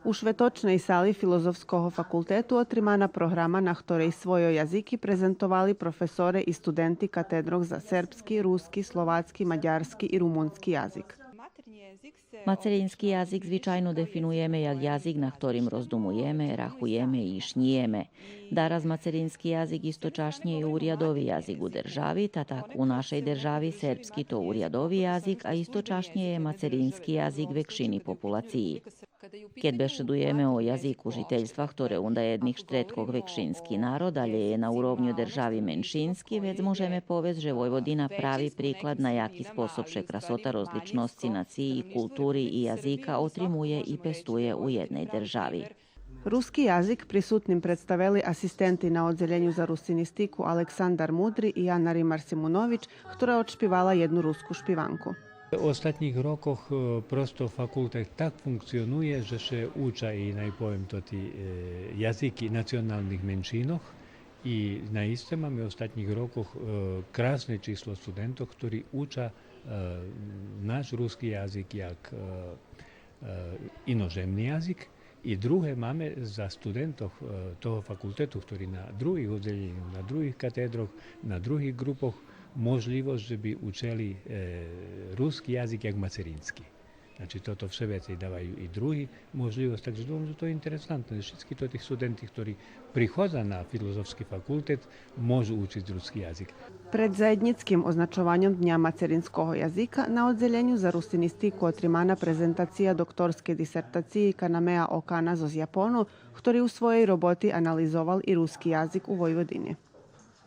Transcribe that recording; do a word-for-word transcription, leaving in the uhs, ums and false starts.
У шветочней сали Филозофского факултету отримана програма на хторей свойо язики презентовали професоре и студенти катедрох за сербски, руски, словацки, мадярски и румунски язик. Матерински язик звичайно дефинуєме як язик на хторим роздумуєме, рахуєме и шнїєме. Дараз матерински язик источашнє є урядови язик у держави, та так у нашей держави сербски то урядови язик, а источашнє є матерински язик векшини популациї. Кед бешедуєме о язику жительства, хторе ундаєдних штредкох векшински народ, алє є на уровню держави меншински, вец можеме повесц же Войводина прави приклад на яки способ ше красота розличносци нациї, култури и язика отримує и пестує у єдней держави. Руски язик присутним представели асистенти на Оддзелєню за русинистику Александар Мудри и Анна Римар Симунович, хтора одшпивала єдну руску шпиванку. У остатнїх рокох е, просто факултет так функционує же ше уча и, най повем то, ти е, язики националних меншинох и наисце маме у остатнїх рокох е, красне число студентох хтори уча е, наш руски язик як е, е, иножемни язик. И друге, маме за студентох е, того факултету, хтори на других оддзелєньох, на других катедрох, на других ґрупох, можлївосц же би учели е, руски язик як матерински. Значи, тото вше вецей даваю и други можлївосц. Так же думам же то є интересантне. Шицки тоти студенти хтори приходза на Филозофски факултет можу учиц руски язик. Пред заєднїцким означованьом Дня материнского язика на Оддзелєню за русинистику отримана презентация докторскей дисертациї Канамеа Окана зоз Япону, хтори у своєй роботи анализовал и руски язик у Войводини.